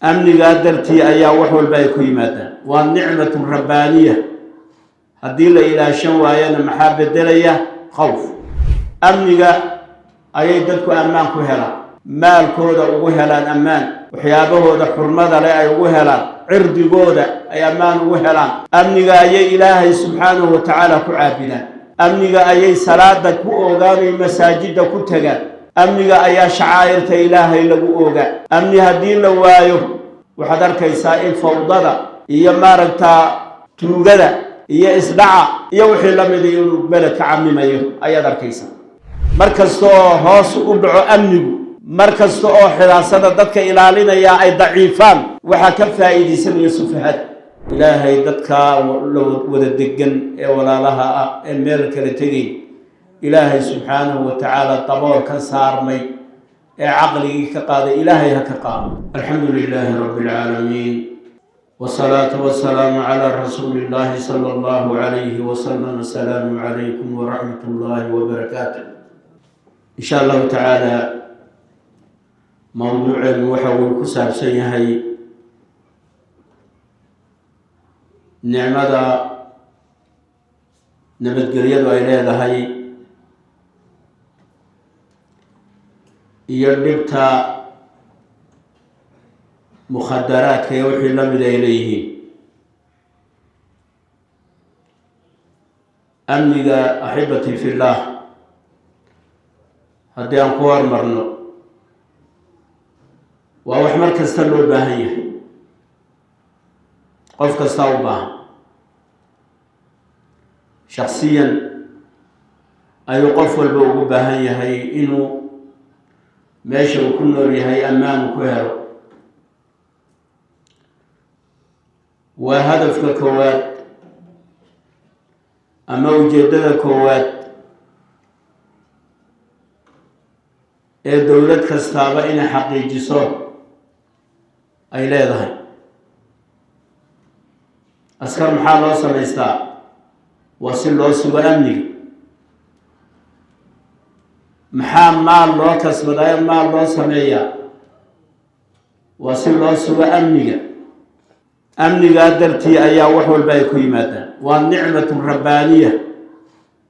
Amnigaa dartii ayaa wax walba ay ku yimaadaan. Waa nicmatun rabbaaniya. Haddii la ilaashan waayana, maxaa beddelaya? Khawf. Amniga ayay dadku ammaan ku helaan, maalkooda ugu helaan ammaan, waxyaabahooda xurmada leh ay ugu helaan, cirdigooda ay ammaan ugu helaan. Amniga ayay Ilaahay subxaanahu wa tacaala ku caabidaan. Amniga ayay salaada ku oogaanay, masaajidda ku tagaan. Amniga ayaa shacaa'irta Ilaahay lagu oogaa. Amni haddii la waayo, waxaad arkaysaa in fawdada iyo maaragtaa tuugada iyo isdhaca iyo wixii la mida inuu beledka camimayo ayaad arkaysaa. Mar kasta oo hoos u dhaco amnigu, mar kasta oo xiraasada dadka ilaalinaya ay daciifaan, waxaa ka faa'iidaysanaya sufahada. Ilaahay dadkaa la wada degan ee walaalaha ah ee meel kala tegayn, Ilaahay subxaanahu wa tacaala dabool ka saarmay ee caqligii ka qaaday, Ilaahay ha ka qaado. Alxamdu lilaahi rabbi alcaalamiin, wsalaatu wasalaamu calaa rasuuli illahi sala allahu calayhi wasalam. Asalaamu calaykum waraxmat ullaahi wabarakaatu. In sha Allahu tacaala, mowduuceenu waxa uu ku saabsan yahay nicmada nabadgelyadu ay leedahay iyo dhibta mukhadaraadka iyo wixii la mid ay leeyihiin. Amniga, axibati fillaah, haddii aan ku hormarno, waa wax mar kasta loo baahan yahay, qof kastaa u baahan. Shaksiyan ayuu qof walba ugu baahan yahay inuu meesha uu ku nool yahay ammaanu ku helo. Waa hadafka koowaad ama ujeeddada koowaad ee dowlad kastaaba inay xaqiijiso ay leedahay. Askar maxaa loo samaystaa? Waa si loo sugo amniga. Maxaa maal loo kasbadaa, maal loo sameeyaa? Waa si loo sugo amniga. Amnigaa dartii ayaa wax walba ay ku yimaadaan. Waa nicmatun rabbaaniya.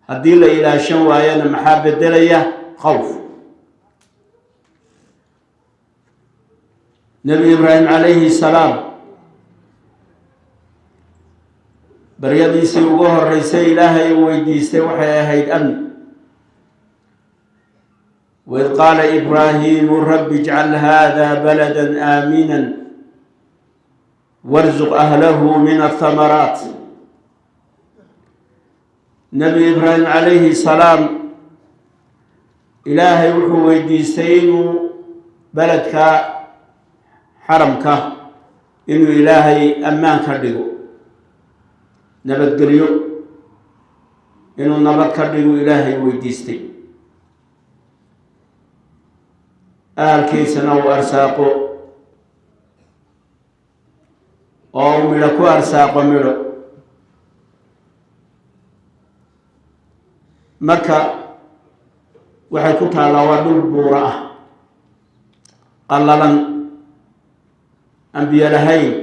Haddii la ilaashan waayana, maxaa beddelaya? Khawf. Nebi Ibraahim calayhi salaam baryadiisii ugu horeysay Ilaahay uu weydiistay waxay ahayd amni. Waid qaala Ibraahiimu rabbi ijcal hada balada aamina warzuq ahlahu min athamaraat. Nebi Ibraahim calayhi salaam Ilaahay wuxuu weydiistay inuu beledka xaramka inuu Ilaahay ammaan ka dhigo, nabadgelyo, inuu nabad ka dhigo Ilaahay weydiistay, ahalkiisana uu arsaaqo oo uu midho ku arsaaqo midho. Marka waxay ku taallaa waa dhul buura ah, qallalan, aan biyo lahayn,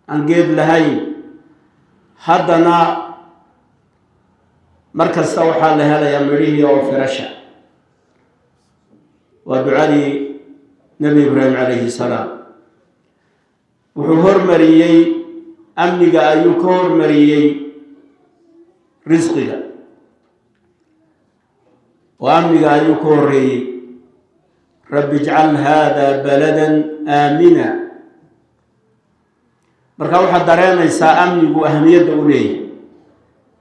aan geed lahayn. Haddana mar kasta waxaa la helayaa midhihii oo firasha. Waa ducadii Nebi Ibraahim calayhi salaam. Wuxuu hormariyey amniga, ayuu ka hormariyey risqiga, oo amniga ayuu ka horeeyey. Rabbi ijcal hada baladan aamina. Marka waxaad dareemaysaa amnigu ahamiyadda uu leeyahay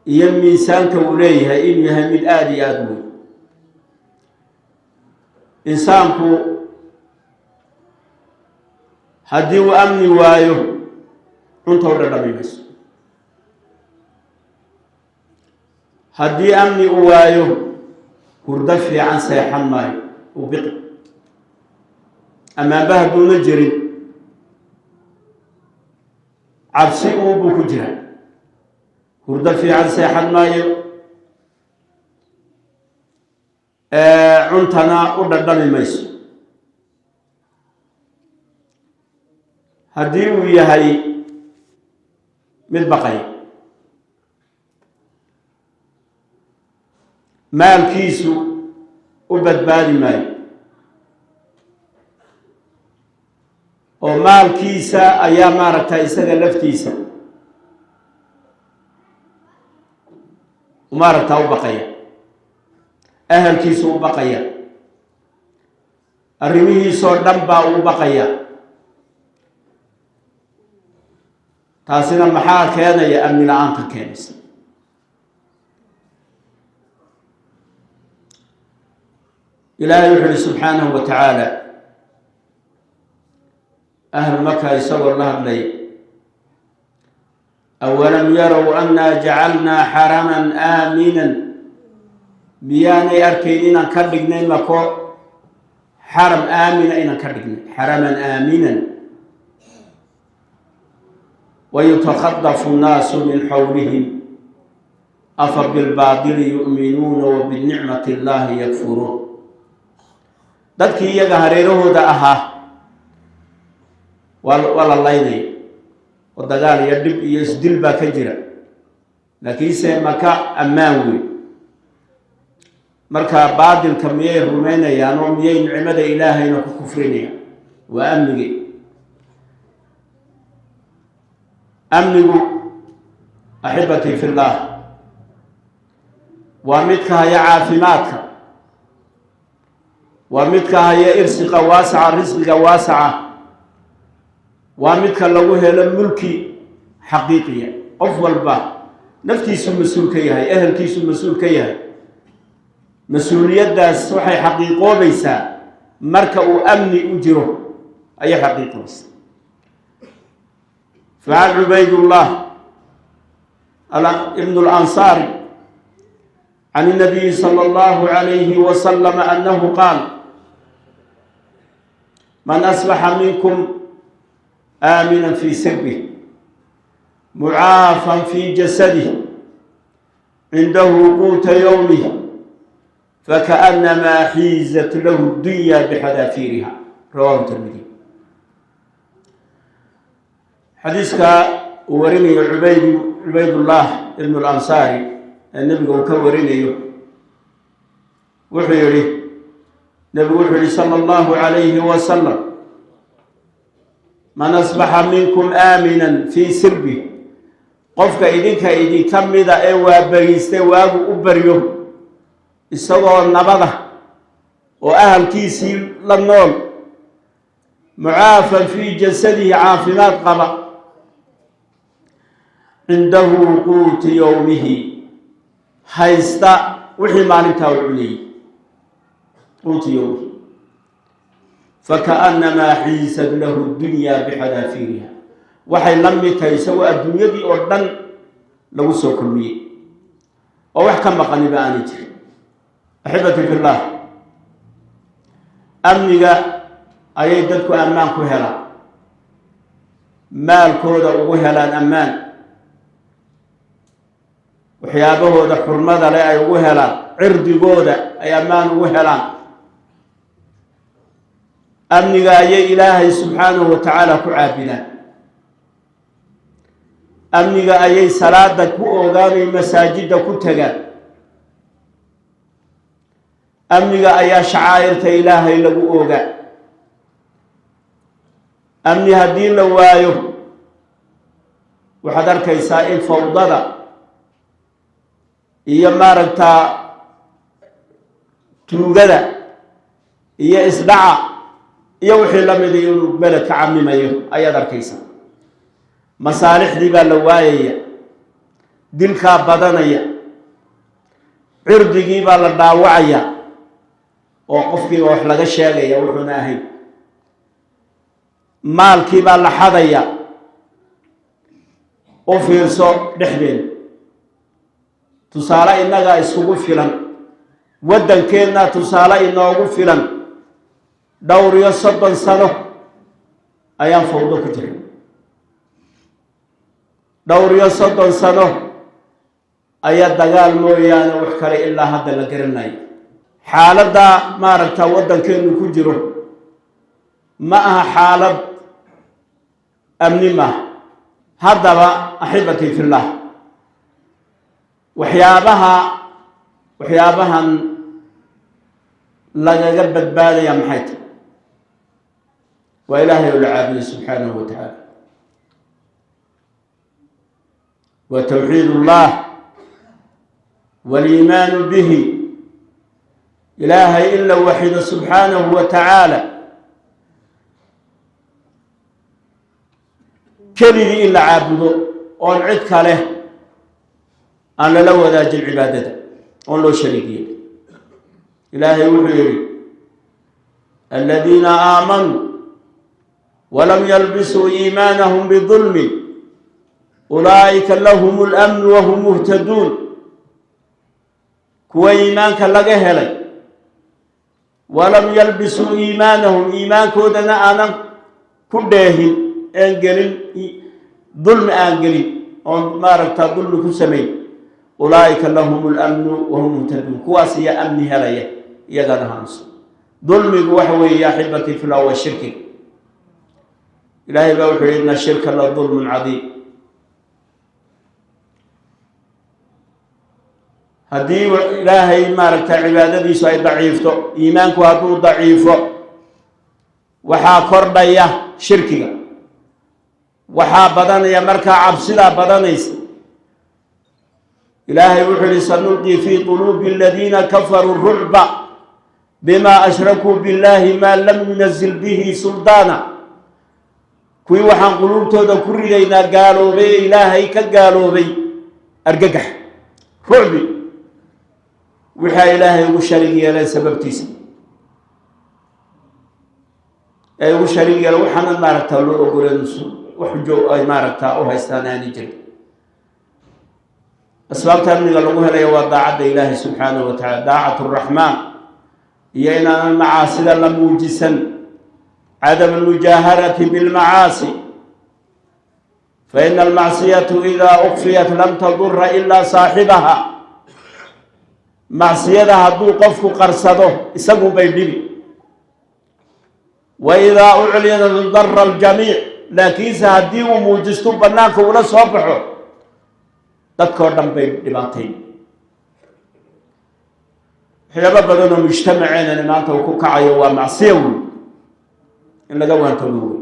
iyo miisaanka uu leeyahay inuu yahay mid aada iyo aada weyn. Insaanku haddii uu amni waayo, cunta u dhadhami mayso. Haddii amni uu waayo, hurdo fiican seexan maayo, uu biqi. Ammaanba hadduuna jirin, cabsi uubuu ku jiraa, hurdo fiican seexan maayo, cuntana u dhadhami mayso. Haddii uu yahay mid baqaya, maalkiisu u badbaadi maayo, oo maalkiisa ayaa maaragta isaga laftiisa maaragta u baqaya, ahalkiisu u baqaya, arrimihiisoo dhan baa uu baqaya. Taasina maxaa keenaya? Amni la-aanta keenaysa. Ilaahay wuxu uhi subxaanahu wa tacaala ahlu Maka isagoo la hadlay: awalam yarow annaa jacalnaa xaraman aaminan, miyaanay arkayn inaan ka dhignay Mako xaram aamina, inaan ka dhignay xaraman aaminan, wayutakhadafu nnaasu min xawlihim, afa bilbaadili yu'minuuna wa binicmati illaahi yakfuruun. Dadkii iyaga hareerahooda ahaa waa la laynaya, oo dagaal iyo dhib iyo isdil baa ka jira, laakiinse Maka ammaan wey. Marka baadilka miyay rumaynayaan oo miyay nicmada Ilaahayna ku kufrinayaan? Waa amnigi. Amnigu, axibatii fi llah, waa midka haya caafimaadka, waa midka haya irsiqa waasaca, risqiga waasaca, waa midka lagu helo mulki xaqiiqiya. Qof walba naftiisu mas-uul ka yahay, ehelkiisu mas-uul ka yahay. Mas-uuliyaddaas waxay xaqiiqoobaysaa marka uu amni u jiro ayay xaqiiqoobaysaa. Facan Cubaydullah ibn اlansaari can الnabiyi salى اllahu عalayhi wasalam annahu qaal: man asbaxa minkum aamina fi sirbih, mucaafan fi jasadih, cindahu quuta yowmih, fakaأnamaa xiizat lahu dunya bixadaafiiriha. Rawahu Tirmidi. Xadiiska uu warinayo Cubaydullah ibn اlansaari ee nebiga uu ka warinayo, wuxuu yihi nebigu, wuxuu yihi sala allahu calayhi wasalam: man asbaxa minkum aaminan fii sirbi, qofka idinka idinka mida ee waa beriistay, waagu u baryo isagoo nabada oo ahalkiisii la nool, mucaafan fii jasadihi, caafimaad qaba, cindahu quuti yowmihi, haysta wixii maalintaa u cunayey, quuti yowmihi, fakaannamaa xiisad lahu dunyaa bixadaafiiriha, waxay la mid tahay isagoo adduunyadii oo dhan lagu soo kulmiyey oo wax ka maqaniba aanay jirin. Axibati fillah, amniga ayay dadku ammaan ku helaan, maalkooda ugu helaan ammaan, waxyaabahooda xurmada leh ay ugu helaan, cirdigooda ay ammaan ugu helaan. Amniga ayay Ilaahay subxaanahu wa tacaala ku caabidaan. Amniga ayay salaada ku ogaanay, masaajidda ku tagaan. Amniga ayaa shacaa'irta Ilaahay lagu ogaa. Amni haddii la waayo, waxaad arkaysaa in fawdada iyo maaragtaa tuugada iyo isdhaca iyo wixii la mida inuu beledka camimayo ayaad arkaysaa. Masaalixdii baa la waayaya, dilkaa badanaya, cirdigii baa la dhaawacaya, oo qofkiiba wax laga sheegaya wuxuuna ahayn, maalkii baa la xadaya. U fiirso dhexdeena, tusaale innagaa iskugu filan, waddankeenna tusaale inoogu filan. Dhowr iyo 30 sano ayaan fawdo ku jiray, dhowr iyo 30 sano ayaa dagaal mooyaane wax kale ilaa hadda la garanayo. Xaaladda maaragta waddankeenu ku jiro ma aha xaalad Amni maaha. Haddaba, axibatii fillah, waxyaabahan lagaga badbaadaya maxay tahay? Waa Ilaahay oo la caabuday subxaanahu wa tacaala, wa tawxiid ullah waliimaanu bihi, Ilaahay in la waxido subxaanahu wa tacaala, keligii in la caabudo oon cid kale aan lala wadaajin cibaadada, oon loo shariig yeelin. Ilaahay wuxuu yidhi: "Aladiina aamanuu walam yalbisuu iimaanahum bidulmin ulaa'ika lahum اlamnu wahum muhtaduun." Kuwa iimaanka laga helay, walam yalbisuu iimaanahum, iimaankoodana aanan ku dheehin een gelin dulmi, aan gelin oon maaragta dulmi ku samayn, ulaa'ika lahum اlamnu wahum muhtaduun, kuwaas iyo amni helaya, iyagana haanso. Dulmigu waxa weeye, axibatii fillah, waa shirkiga. Ilaahay baa wuxuu yihi: "Ina shirka la dulmun cadiim." Haddii Ilaahay maaragta cibaadadiisu ay daciifto, iimaanku hadduu daciifo, waxaa kordhaya shirkiga, waxaa badanaya markaa cabsidaa badanaysa. Ilaahay wuxuu yihi: "Sanulqii fii quluubi aladiina kafaruu rucba bima ashrakuu biاllahi maa lam yunazil bihi suldaana." Kuwii waxaan quluubtooda ku ridaynaa gaaloobay ee Ilaahay ka gaaloobay argagax, rucbi, waxaa Ilaahay ugu sharig yeeleen sababtiisa ay ugu sharig yeeleen, waxaana maaragtaa loo ogoleen, wax xujo ay maaragtaa u haystaan aani jirin. Asbaabta amniga lagu helaya waa daacadda Ilaahay subxaanahu wa tacala, daacat araxmaan, iyo inaanan macaasida la muujisan, cadam almujaaharati bilmacaasi, faina almacsiyatu idaa ukfiyat lam tadura ilaa saaxibaha. Macsiyada hadduu qofku qarsado, isagunbay dhibi. Wa idaa uclinat dara aljamiic, laakiinse haddii uu muujisto, bannaanka ula soo baxo, dadkoo dhan bay dhibaatay. Waxyaabo badan oo mujtamaceenani maanta uu ku kacayo waa macsiya wey, in laga waantoobo wey.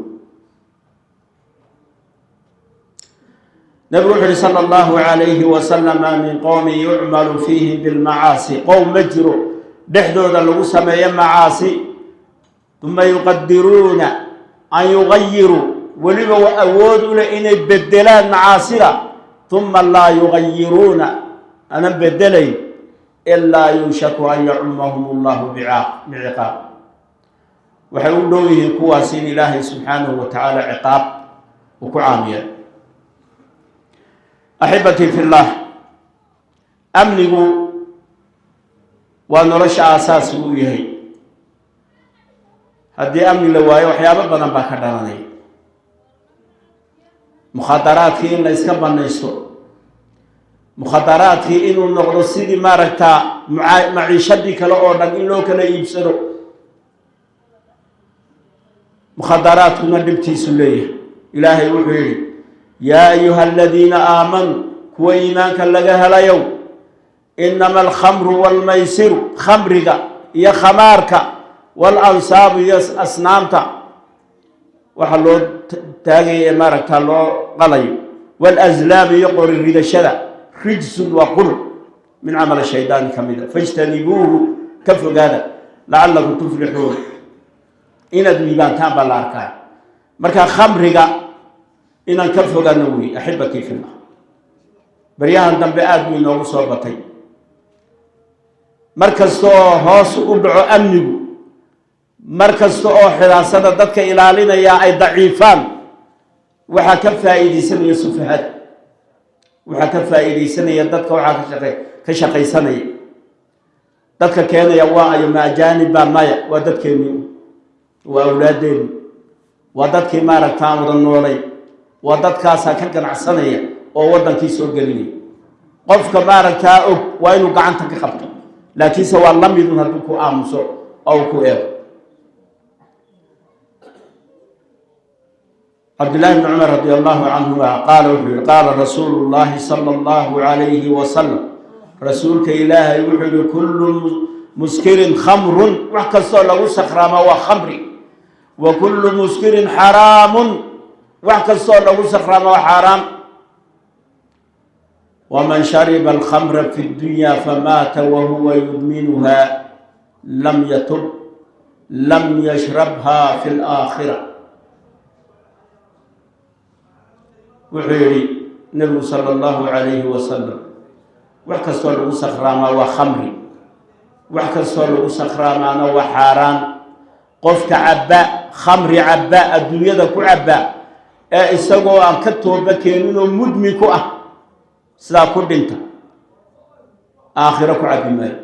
Nabigu wuxu uhi sala allahu calayhi wasalama: "Min qowmin yucmalu fiihim bilmacaasi", qowm ma jiro dhexdooda lagu sameeyo macaasi, "uma yuqadiruuna an yugayiruu", weliba awood u leh inay bedelaan macaasida, "uma laa yugayiruuna", anan bedelayn, "ilaa yuushaku an yacumahum allahu biciqaab". Waxay u dhow yihiin kuwaas in Ilaahay subxaanahu wa tacaala ciqaab uu ku caamiya. Axibatii fi llah, amnigu waa nolosha aasaasi uu yahay. Haddii amni la waayo, waxyaabo badan baa ka dhalanaya: mukhadaraadkii in la iska banaysto, mukhadaraadkii inuu noqdo sidii maaragtaa maciishadii kale oo dhan in loo kala iibsado. Mukhadaraadkuna dhibtiisu leeyahay. Ilaahay wuxuu yidhi: "Yaa ayuha aladiina aamanuu", kuwa iimaanka laga helayow, "inama alkhamru waalmaysiru", khamriga iyo khamaarka, waalansaabu, iyo asnaamta waxa loo taagaya ee maaragtaa loo qalayo, waalaslaam, iyo qori ridashada, "rijsun", waa qurun, min camal shaydaani ka mida, "fajtanibuuhu", ka fogaada, "lacalakum tuflixuun", inaad liibaantaan baa la arkaa. Marka khamriga inaan ka fogaano wey, axibatii fillah. Baryahan dambe aada buu inoogu soo batay. Mar kasta oo hoos u dhaco amnigu, mar kasta oo xiraasada dadka ilaalinaya ay daciifaan, waxaa ka faa'iidaysanaya sufahada, waxaa ka faa'iidaysanaya dadka, waxaa ka shaqaysanaya dadka keenaya. Waa ayo? Ma ajaanib baa? Maya, waa dadkeennii, waa awlaadeenni, waa dadkii maaragta aan wada noolay, waa dadkaasaa ka ganacsanaya oo waddankii soo gelinaya. Qofka maaragtaa og waa inuu gacanta ka qabto, laakiinse waa la midun hadduu ku aamuso oo uu ku eego. Cabdillahi bni Cumar radi allahu canhuma qaala, wuxuu yihi: qaala rasuulu llahi sala allahu calayhi wasalam, rasuulka Ilaahay wuxuu yihi: kullu muskirin khamrun, wax kastoo lagu sakhraama waa khamri, wa kullu muskirin xaraamun, wax kastoo lagu sakhraama waa xaaraam. Waman shariba alkhamra fi ddunya famaata wahuwa yudminuha lam yatub lam yashrabha fi alaakhira. Wuxuu yihi Nebigu sala allahu calayhi wasalam: wax kastoo lagu sakhraamaa waa khamri, wax kastoo lagu sakhraamaana waa xaaraan. Qofka cabba khamri, cabba adduunyada ku cabba, ee isagoo aan ka tooba keeninoo mudmi ku ah sidaa ku dhinta, aakhiro ku cabbi maayo.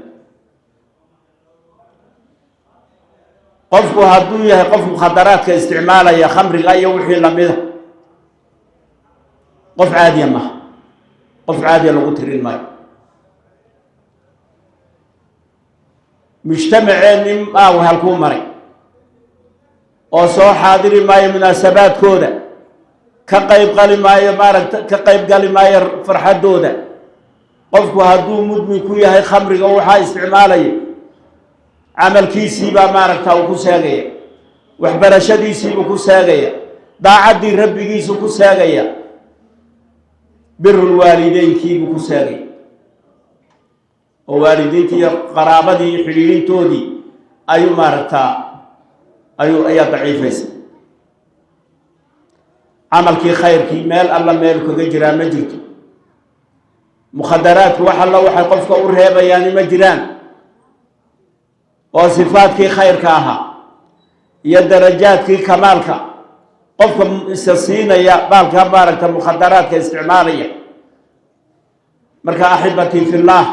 Qofku hadduu yahay qof mukhadaraadka isticmaalaya, khamriga iyo wixii lamida, qof caadiya maha, qof caadiya lagu tirin maayo. Mujtamaceenni maa halkuu maray oo soo xaadiri maayo munaasabaadkooda, ka qayb qali maayo, maaragta, ka qayb gali maayo farxaddooda. Qofku hadduu mudmin ku yahay khamriga waxaa isticmaalaya, camalkiisiibaa maaragta uu ku seegaya, waxbarashadiisiibuu ku seegaya, daacaddii rabbigiisu ku seegaya, birul waalideynkiibuu ku seegaya, oo waalidiintii iyo qaraabadii iyo xidhiidhintoodii ayuu maaragtaa ayuu ayaa daciifaysa. Camalkii khayrkii meel alla meelu kaga jiraa ma jirto. Mukhadaraadku wax alla waxay qofka u reebayaani ma jiraan, oo sifaadkii khayrka ahaa iyo darajaadkii kamaalka qofka isa siinaya baalka maaragta mukhadaraadka isticmaalaya. Marka axibatii fillaah,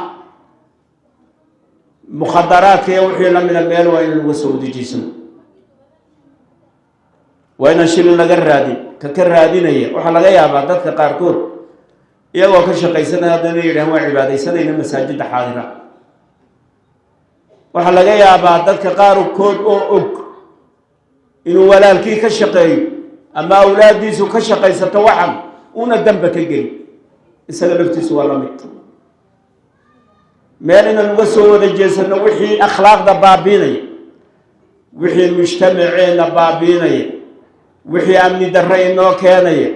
mukhadaraadka iyo wixii lamida meel waa in laga soo dejiisano, waa inaan shilin laga raadin. Ka raadinaya waxaa laga yaabaa dadka qaarkood iyagoo ka shaqaysanaya haddana yidhahan waa cibaadaysanayna masaajidda xaadira. Waxaa laga yaabaa dadka qaarkood oo og inuu walaalkii ka shaqeeyo ama awlaaddiisu ka shaqaysato, waxan una damba ka gelin, isaga laftiisu waa la mid. Meel inaan uga soo wada jeesano wixii akhlaaqda baabiinaya, wixii mujtamaceenna baabiinaya, wixii amni darre inoo keenaya,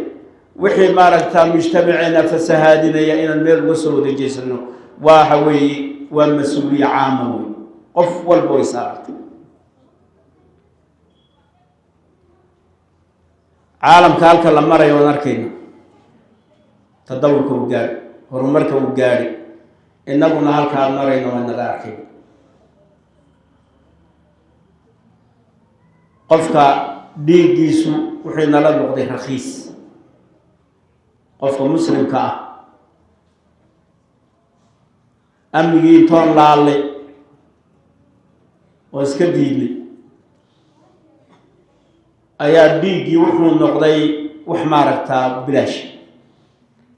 wixii maaragta mujtamaceenna fasahaadinaya, inaan meel uga soo wada jeesano waxa weeye waa mas-uuliye caama wey, qof walba way saartay. Caalamka halka la marayo waan arkayna, tadawurka uu gaadhi, horumarka uu gaadhi, innaguna halkaan marayno waan naga arkay. Qofka dhiiggiisu wuxuu nala noqday rakhiis. Qofka muslimka ah amnigii intoon laallay oo iska diidnay ayaa dhiiggii wuxuu noqday wax maaragtaa bilaash,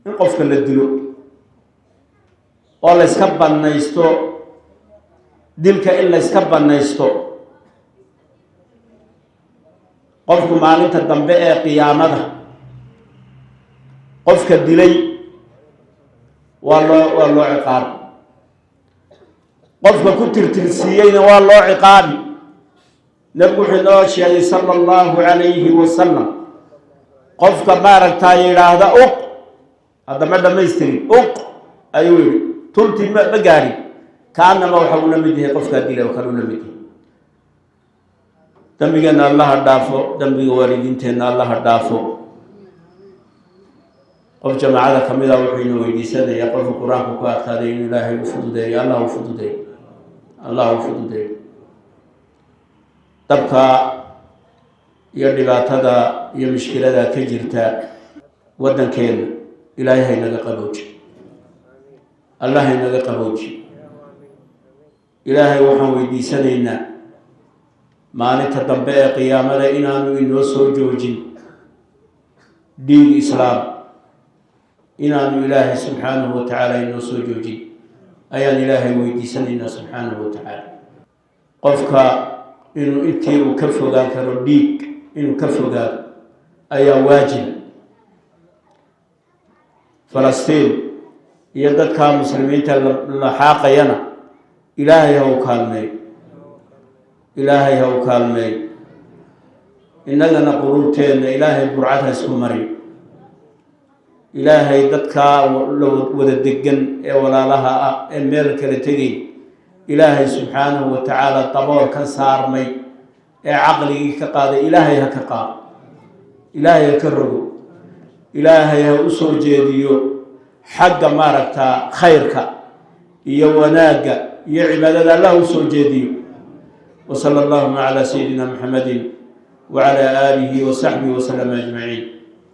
in qofka la dilo oo layska bannaysto dilka, in layska bannaysto. Qofku maalinta dambe ee qiyaamada qofka dilay waa loo ciqaabi, qofka ku tirtirsiiyeyna waa loo ciqaabi. Nebigu wuxuu inoo sheegay sala allahu calayhi wasalam, qofka maaragtaa yidhaahda uq, hadda ma dhamaystirin, uq ayuu yihi, tuntii ma gaadhin, kaanama waxa uu la mid yahay qofkaa dilay oo kale uu la mid yahay. Dembigeenna Allaha dhaafo, dembiga waalidiinteenna Allaha dhaafo. Qof jamaacada ka mid a wuxuu ina weydiisanayaa qofka Qur-aanku ku adkaaday inuu Ilaahay u fududeeyo. Allah u fududeeyo, Allah u fududeeyo. Dabka iyo dhibaatada iyo mushkilada ka jirta waddankeena Ilaahay haynaga qabooji, Allah haynaga qabooji. Ilaahay waxaan weydiisanaynaa maalinta dambe ee qiyaamada inaanu inoo soo joojin dhiig islaam, inaanu Ilaahay subxaanahu wa tacaala inoo soo joojin ayaan Ilaahay weydiisanaynaa subxaanahu wa tacaala. Qofka inuu intii uu ka fogaan karo dhiig inuu ka fogaado. Ayaa waajiba. Falastiin iyo dadka muslimiinta la xaaqayana Ilaahay ha u kaalmeey, Ilaahay ha u kaalmeey. Innagana quluubteenna Ilaahay burcad ha isku mariyo. Ilaahay dadkaa la wada degan ee walaalaha ah ee meel kala tegay, Ilaahay subxaanahu wa tacaala dabool ka saarmay ee caqligii ka qaaday, Ilaahay ha ka qaado, Ilaahay ha ka rogo, Ilaahay ha u soo jeediyo xagga maaragtaa khayrka iyo wanaagga iyo cibaadada, Allah u soo jeediyo. وصلى اللهم على سيدنا محمد وعلى آله وصحبه وسلم أجمعين.